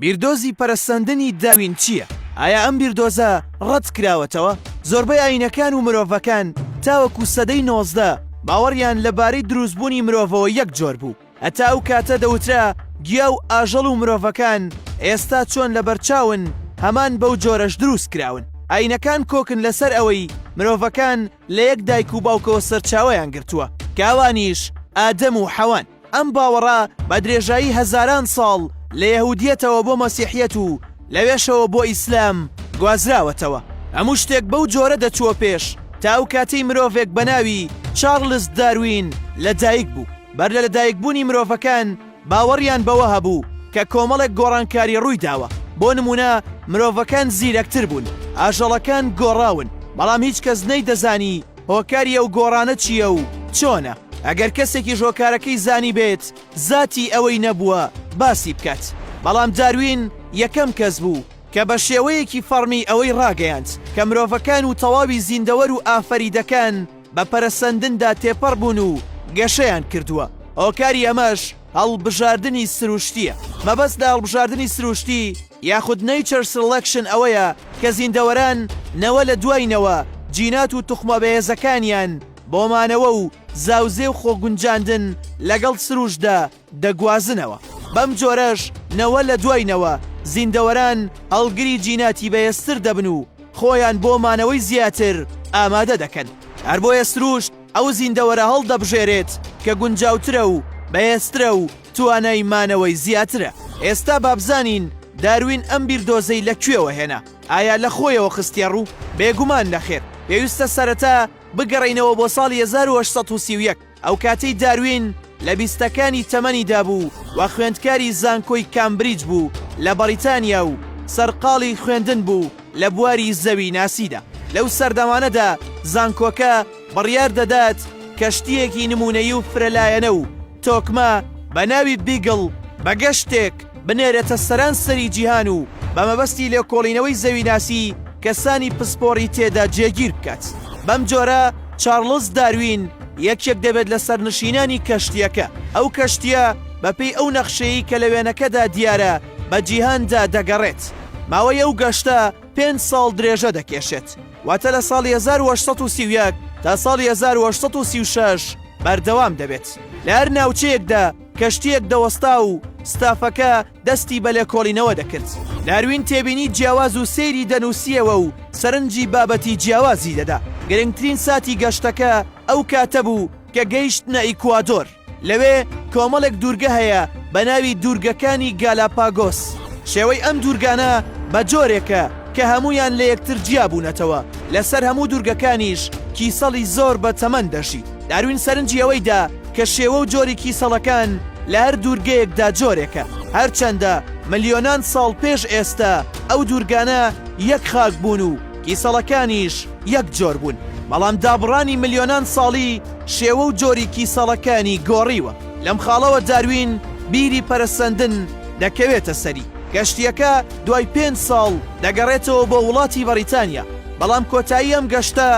بیردۆزی پەرەسەندنی داروین چییە؟ ئایا ئەم بیردۆزە ڕەتکراوەتەوە؟ زۆربەی ئایینەکان و مرۆڤەکان تاوەکو سەدەی 19 باوەڕیان لەبارەی دروستبوونی مرۆڤەوە یەک جۆر بوو. هەتا ئەو کاتە دەوترا گیا و ئاژەڵ و مرۆڤەکان ئێستا چۆن لەبەرچاون هەمان بەو جۆرەش دروست کراون. ئایینەکان کۆکن لەسەر ئەوەی مرۆڤەکان لە یەک دایک و باوکەوە سەرچاوەیان گرتووە کە ئەوانیش ئادەم و حەوان. ئەم باوەڕە بە درێژایی هەزاران ساڵ لە یەهودیەتەوە بۆ مەسیحیەت و لەوێشەوە بۆ ئیسلام گوازراوەتەوە. هەموو شتێک بەو جۆرە دەچووە پێش تا ئەو کاتەی مرۆڤێک بە ناوی چارلز داروین لە دایک بوو. بەر لە لەدایکبوونی مرۆڤەکان باوەڕیان بەوە هەبوو کە کۆمەڵێک گۆڕانکاری ڕووی داوە، بۆ نموونە مرۆڤەکان زیرەکتر بوون، ئاژەڵەکان گۆڕاون، بەڵام هیچ کەس نەیدەزانی هۆکاری ئەو گۆڕانە چییە و چۆنە، ئەگەر کەسێکیش هۆکارەکەی زانیبێت زاتی ئەوەی نەبووە باسی بکات. بەڵام داروین یەکەم کەس بوو کە بە شێوەیەکی فەڕمی ئەوەی ڕاگەیاند کە مرۆڤەکان و تەواوی زیندەوەر و ئافەریدەکان بە پەرەسەندندا تێپەڕ بوون و گەشەیان کردووە، هۆکاری ئەمەش هەڵبژاردنی سروشتییە. مەبەست لە هەڵبژاردنی سروشتی یاخود Nature Selection ئەوەیە کە زیندەوەران نەوە لە دوای نەوە جینات و توخمە بەهێزەکانیان بۆ مانەوە و زاوزێ و خۆگونجاندن لەگەڵ سروشتدا دەگوازنەوە. بەم جۆرەش نەوە لە دوای نەوە زیندەوەران هەڵگری جیناتی بەهێزتر دەبن و خۆیان بۆ مانەوەی زیاتر ئامادە دەکەن. هەر بۆیە سروشت ئەو زیندەوەرە هەڵدەبژێرێت کە گونجاوترە و بەهێزترە و توانای مانەوەی زیاترە. ئێستا با بزانین داروین ئەم بیردۆزەی لە کوێوە هێنا؟ ئایا لە خۆیەوە خستیە ڕوو؟ بێگومان نەخێر. پێویستە سەرەتا بگەڕێینەوە بۆ ساڵی 1831، ئەو کاتەی داروین لە بیستەکانی تەمەنیدا بوو و خوێندکاری زانکۆی کامبریج بوو لە بەڕیتانیا و سەرقاڵی خوێندن بوو لە بواری زەوی ناسیدا. لەو سەردەمانەدا زانکۆکە بڕیار دەدات کەشتییەکی نموونەیی و فرەلایەنە و تۆکمە بە ناوی بیگڵ بە گەشتێک بنێرێتە سەران سەری جیهان و بە مەبەستی لێکۆڵینەوەی زەویناسی کەسانی پسپۆڕی تێدا جێگیر بکات. بەم جۆرە چارڵز داروین یەکێک دەبێت لە سەرنشینانی کەشتییەکە. ئەو کەشتییە بەپێی ئەو نەخشەیەی کە لە وێنەکەدا دیارە بە جیهاندا دەگەڕێت. ماوەی ئەو گەشتە پێنج ساڵ درێژە دەکێشێت، واتە لە ساڵی 1831 تا ساڵی 1836 بەردەوام دەبێت. لە هەر ناوچەیەکدا کەشتییەک دەوەستا و ستافەکە دەستی بە لێکۆڵینەوە دەکرد. داروین تێبینی جیاواز و سەیری دەنووسییەوە و سەرنجی بابەتی جیاوازی دەدا. گرنگترین ساتی گەشتەکە ئەو کاتە بوو کە گەیشتنە ئیکوادۆر. لەوێ کۆمەڵێک دوورگە هەیە بە ناوی دوورگەکانی گالاپاگۆس. شێوەی ئەم دوورگانە بە جۆرێکە کە هەموویان لە یەکتر جیا بوونەتەوە، لەسەر هەموو دوورگەکانیش کیسەڵی زۆر بە تەمەن دەژی. داروین سەرنجی ئەوەی دا کە شێوە و جۆری کیسەڵەکان لە هەر دوورگەیەکدا جۆرێکە، هەرچەندە ملیۆنان ساڵ پێش ئێستا ئەو دوورگانە یەک خاک بوون و کیسەڵەکانیش یەک جۆر بوون، بەڵام دابڕانی ملیۆنان ساڵی شێوە و جۆری کیسەڵەکانی گۆڕیوە. لەم خاڵەوە داروین بیری پەرەسەندن دەکەوێتە سەری. کەشتییەکە دوای پێنج ساڵ دەگەڕێتەوە بۆ وڵاتی بەڕیتانیا، بەڵام کۆتایی ئەم گەشتە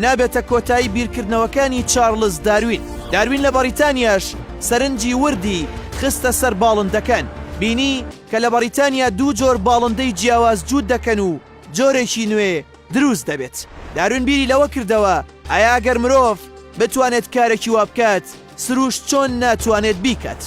نابێتە کۆتایی بیرکردنەوەکانی چارڵز داروین. داروین لە بەڕیتانیاش سەرنجی وردی خستە سەر باڵندەکان، بینی کە لە بەڕیتانیا دوو جۆر باڵندەی جیاواز جووت دەکەن و جۆرێکی نوێ دروست دەبێت. داروین بیری لەوە کردەوە ئایا ئەگەر مرۆڤ بتوانێت کارێکی وا بکات، سروشت چۆن ناتوانێت بیکات؟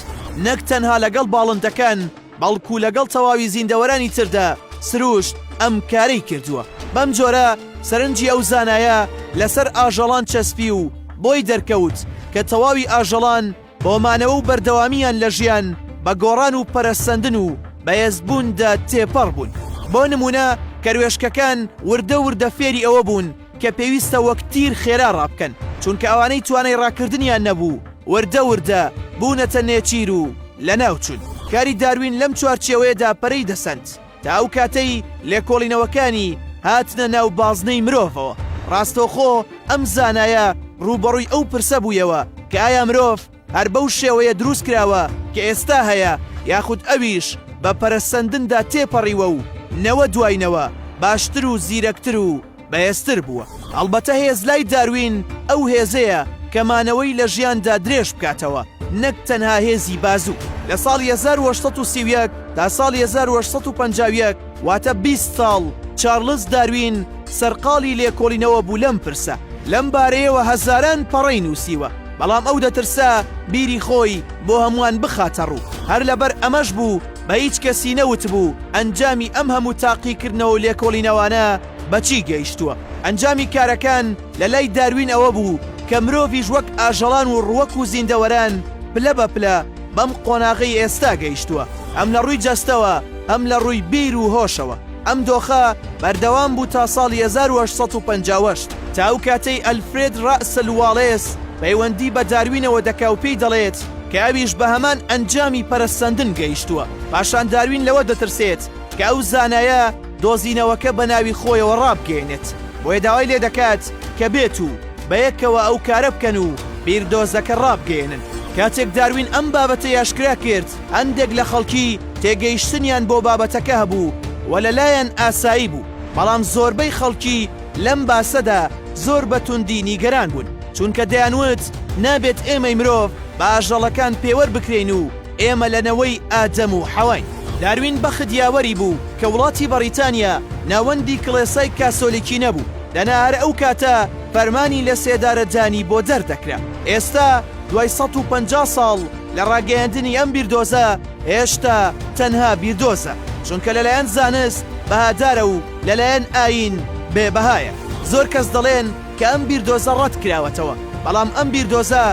نەک تەنها لەگەڵ باڵندەکان، بەڵکو لەگەڵ تەواوی زیندەوەرانی تردا سروشت ئەم کارەی کردووە. بەم جۆرە سەرنجی ئەو زانایە لەسەر ئاژەڵان چەسپی و بۆی دەرکەوت کە تەواوی ئاژەڵان بۆ مانەوە و بەردەوامییان لە ژیان بە گۆڕان و پەرەسەندن و بەهێزبووندا تێپەڕ بوون. بۆ نموونە کەروێشکەکان وردە وردە فێری ئەوە بوون کە پێویستە وەک تیر خێرا ڕابکەن، چونکە ئەوانەی توانای ڕاکردنیان نەبوو وردە وردە بوونەتە نێچیر و لەناوچوون. کاری داروین لەم چوارچێوەیەدا پەرەی دەسەند تا ئەو کاتەی لێکۆڵینەوەکانی هاتنە ناو بازنەی مرۆڤەوە. ڕاستەوخۆ ئەم زانایە ڕووبەڕووی ئەو پرسە بوویەوە کە ئایا مرۆڤ هەر بەو شێوەیە دروست کراوە کە ئێستا هەیە یاخود ئەویش بە پەرەسەندندا تێپەڕیوە و نەوە دوای نەوە باشتر و زیرەکتر و بەهێزتر بووە. ئەڵبەتە هێز لای داروین ئەو هێزەیە کە مانەوەی لە ژیاندا درێژ بکاتەوە نەک تەنها هێزی بازوو. لە ساڵی 1831. تا ساڵی 1851 واتە 20 ساڵ چارڵز داروین سەرقاڵی لێکۆڵینەوە بوو لەم پرسە. لەم بارەیەوە هەزاران پەڕەی نووسیوە، بەڵام ئەو دەترسا بیری خۆی بۆ هەمووان بخاتە ڕوو. هەر لەبەر ئەمەش بوو بە هیچ کەسی نەوتبوو ئەنجامی ئەم هەموو تاقیکردنەوە و لێکۆڵینەوانە بە چی گەیشتووە. ئەنجامی کارەکان لە لای داروین ئەوە بوو کە مرۆڤیش وەک ئاژەڵان و ڕووەک و زیندەوەران پلە بە پلە بەم قۆناغەی ئێستا گەیشتووە، هەم لە ڕووی جەستەوە هەم لە ڕووی بیر و هۆشەوە. ئەم دۆخە بەردەوام بوو تا ساڵی 1858، تا ئەو کاتەی ئەلفرێد ڕاسل واڵێس پەیوەندی بە داروینەوە دەکا و پێی دەڵێت کە ئەویش بە هەمان ئەنجامی پەرەسەندن گەیشتووە. پاشان داروین لەوە دەترسێت کە ئەو زانایە دۆزینەوەکە بە ناوی خۆیەوە ڕابگەیەنێت، بۆیە داوای لێدەکات کە بێت و بەیەکەوە ئەو کارە بکەن و بیردۆزەکە ڕابگەیەنن. کاتێک داروین ئەم بابەتەی ئاشکرا کرد، هەندێک لە خەڵکی تێگەیشتنیان بۆ بابەتەکە هەبوو و لەلایان ئاسایی بوو، بەڵام زۆربەی خەڵکی لەم باسەدا زۆر بە توندی نیگەران بوون، چونکە دەیانوت نابێت ئێمەی مرۆڤ بە ئاژەڵەکان پێوەر بکرێین و ئێمە لە نەوەی ئادەم و حەواین. داروین بەخت یاوەری بوو کە وڵاتی بەڕیتانیا ناوەندی کڵێسای کاسۆلیکی نەبوو، دەنا هەر ئەو کاتە فەرمانی لەسێدارەدانی بۆ دەردەکرا. ئێستا دوای 150 ساڵ لە ڕاگەیاندنی ئەم بیردۆزە، هێشتا تەنها بیردۆزە، چونکە لەلایەن زانست بەهادارە و لەلایەن ئایین بێ بەهایە. زۆر کەس دەڵێن کە ئەم بیردۆزە ڕەت کراوەتەوە، بەڵام ئەم بیردۆزە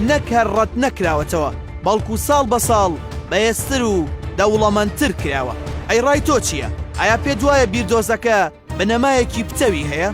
نەک هەر ڕەت نەکراوەتەوە، بەڵکو ساڵ بە ساڵ بەهێزتر و دەوڵەمەندتر کراوە. ئەی ڕای تۆ چییە؟ ئایا پێت وایە بیردۆزەکە بنەمایەکی پتەوی هەیە؟